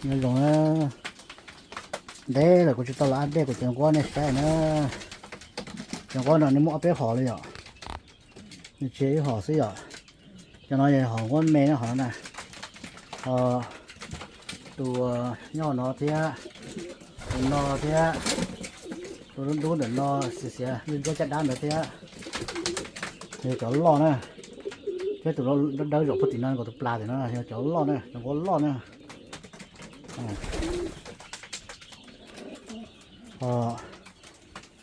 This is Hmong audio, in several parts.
Nyob zoo na, ntev lawm kuv tsis tau los update kuv cov nquab nej saib na. Cov nquab no nws muaj ob peb hom li yom, nws tsis yog ib hom xwb yom. Cov no yog hom nquab me na, hom no na. Tus nyob hauv no thiab, tus no thiab, tus dub dub ntawm no, xiav xiav li nquab caj dab ntawd thiab. Yog cov loj na, thiab tus dawb dawb zaum puag tim no nkaus tus plas tim no yog cov loj na, cov nquab loj na.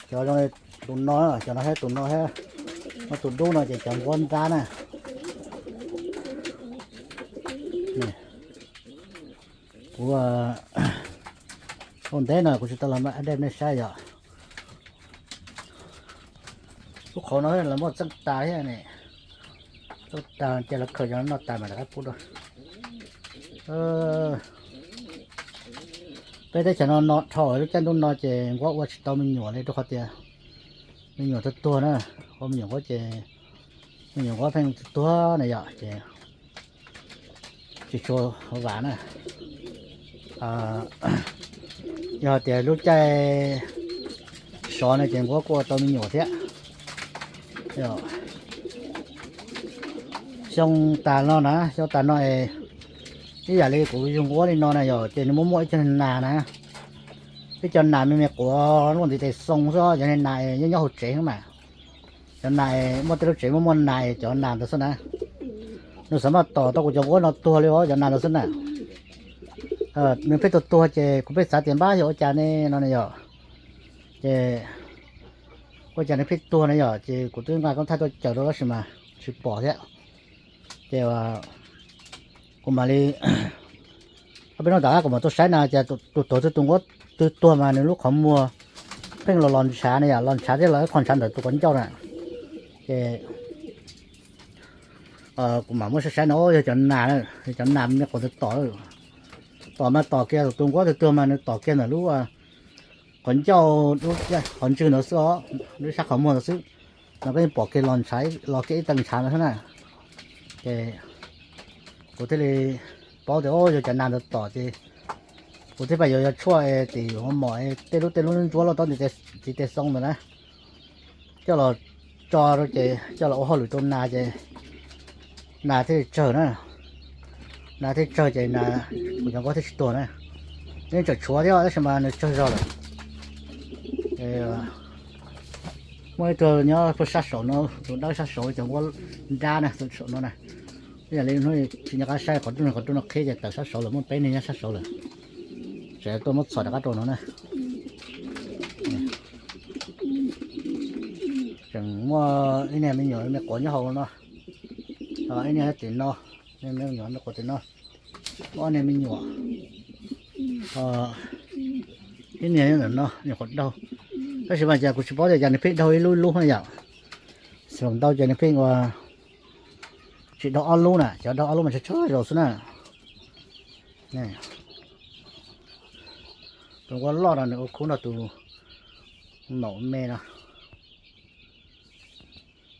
Cov zoo li tus no, cov no thiab tus no thiab, no tus dub no ces cov nquab nrab na. Kuv ua ntev no kuv tsis tau los update nej saib yom. Lub qhov no lawv muab txeeb tas thiab ne, txeeb tas ces lawv khaws cov no tas mas rov qab pub dua. Peb teb chaws no no dhau lub caij ntuj no ces nquab ua tsis tau me nyuam li rau qhov tias me nyuam tuag tuag na, ua me nyuam nquab ces me nyuam nquab pheej tuag tuag na yom, ces tsis tshua vam na. Yog tias lub caij sov no ces nquab kuj ua tau me nyuam thiab. Xyoo tas no na, xyoo tas no es ib yam li kuv yug nquab li no na yom, ces nws muaj muaj ib co nas na, ib co nas me me quav luaj ntiv tes xoo xwb, cov nas nyob nyob hauv tsev xwb mas. Cov nas muaj tej lub tsev muaj muaj nas, cov nas ntawd xwb na. Nws xav mas tom tau kuv cov nquab no tuag li os, cov nas ntawd xwb na. Nws pheej tuag tuag ces kuv pheej xav tias npab yog ua cas ne no na yom. Ces ua cas nws pheej tuag na yom, ces kuv twb nqa koob thaij tuaj caws rau tab sis mas tsis pom thiab. Ces kuv mam li, ob peb hnub tom qab kuv mam tuaj saib na, ces tus tuag twg, tus nquab twg tuag mas nws lub qhov muag pheej los los ntshav na yom, los ntshav thiab los ib qho ntshav ntawm tus quav ncauj na. Ces kuv mam muab saib saib no yog cov nas, yog cov nas me quav ntawd tom. Tom mas tom kiag tus nquab twg tuag mas nws tom kiag ntawm lub qhov ncauj, lub qhov ntswg ntawd xwb os, lub sab qhov muag ntawd xwb. No koj yeej pom kiag los ntshav, los kiag ib tee ntshav no xwb na. Ces kuv thiaj li paub tias o yog cov nas ntawd tom ces kuv thiaj pab yuav, yuav tshuaj tim ua mom tej lub, tej lub ntsuab loj tob ntiv tes xoo ntawd na, coj los tso rau ces coj los ua hauj lwm rau nas ces nas thiaj li tsawg na. Nas thiaj tsawg ces nas, kuv cov nquab thiaj tsis tuag na. Nws tseem tshuav thiab tab sis mas nws tsawg zog lawm. Muaj ib tug nyob puag sab saud no, tus dawb sab saud, cov nquab nrab na, tus saum no na. Ib yam li hnub tsis nco qab saib qhov rooj, qhov rooj no qhib ces tawm sab saud lawm, muaj peb niag nyob sab saud lawm. Tseem tuaj muab txhom rov qab rau no na. Tseem muaj ib niag me nyuam me quav nyob hauv no, ib niag tim no, me nyuam me quav tim no, ob niag me nyuam, ib niag nyob ntawm no, me nyuam quav daug. Tab sis mas cas kuv tsis paub tias cas nws pheej daug ib lub ib lub na yom. Xyoo ntau ces nws pheej ua tsis daug ob lub na, cov daug ob lub mas tsawg tsawg zaus xwb na. Tus nquab loj no nws ua khub nrog tus maum me no.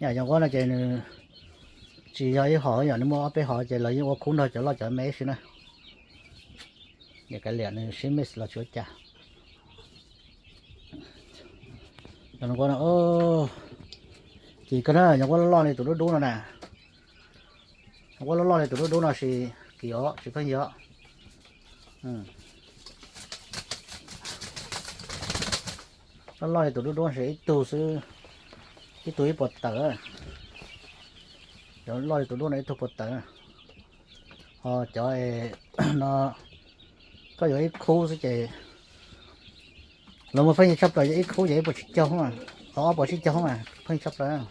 Yam cov nquab no ces nws tsis yog ib hom yom, nws muaj ob peb hom ces los yeej ua khub nrog cov loj cov me ib si na. Yam kav liam nws sib mix los tsis ua cas. Cov nquab no, kim kawg na, cov nquab loj loj li tus dub dub no na. Nquab loj loj li tus dub dub no sis kim os, tsis pheej yog. Loj loj li tus dub dub sis ib tug xwb, ib tug ib puas tawm. Cov loj li tus dub no ib tug puas tawm. Ho cov no koj yuav ib khub xwb ces los muag pheej yig tshaj plaws, yog ib khub ces ib puas tsib caug, ob puas tsib caug mas pheej tshaj plaws.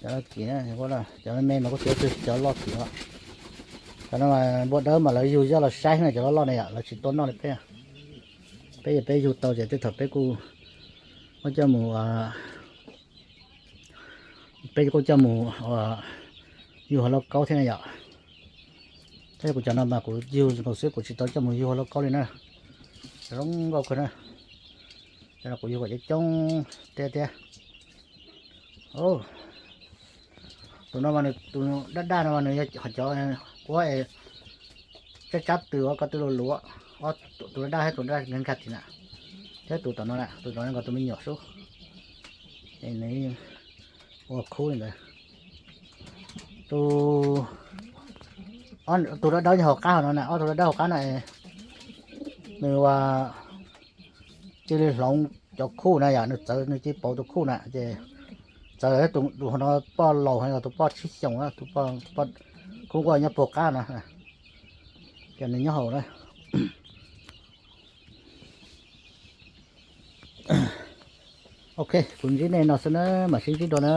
Cov kim, cov me mas kuj tsis ua twg, cov loj kim os. Cov no mas npua dawb mas lawv yug zoj los saib na, cov loj loj na yom, lawv tsis tuaj noj li peb. Peb yog peb yug tau ces tej thaum peb kuj muab coj mus, peb kuj coj mus yug hauv lauj kaub thiab na yom. Thiab kuv cov no mas kuv yug nkaus xwb, kuv tsis tau coj mus yug hauv lauj kaub li na. Zoo nkauj kawg na. Cov no kuv yug kom coob coob thiab thiab. Tus no mas nws, tus daj daj no mas nws yog cov nquab es tsab tsab tw, ob ko tw luv luv, ob tus dawb dawb thiab tus dawb dawb nkag tim na, thiab tus tom no na, tus tom no nkawd tus me nyuam xwb, es nws ua khub li ntawd. Tus, tus dawb dawb nyob hauv qab hauv no na, ob tug dawb dawb hauv qab na, nws ua cia li hloov cov khuj na yom, nws txawv, nws cia pauv tus khuj na ces txawv tus, tus no poj laus, tus poj tshib xyoos, tus poj, khub nquaj nyob puag qab no, ces nws nyob hauv na. Ok, kuv ntsib nej no xwb na, mam sib ntsib dua na.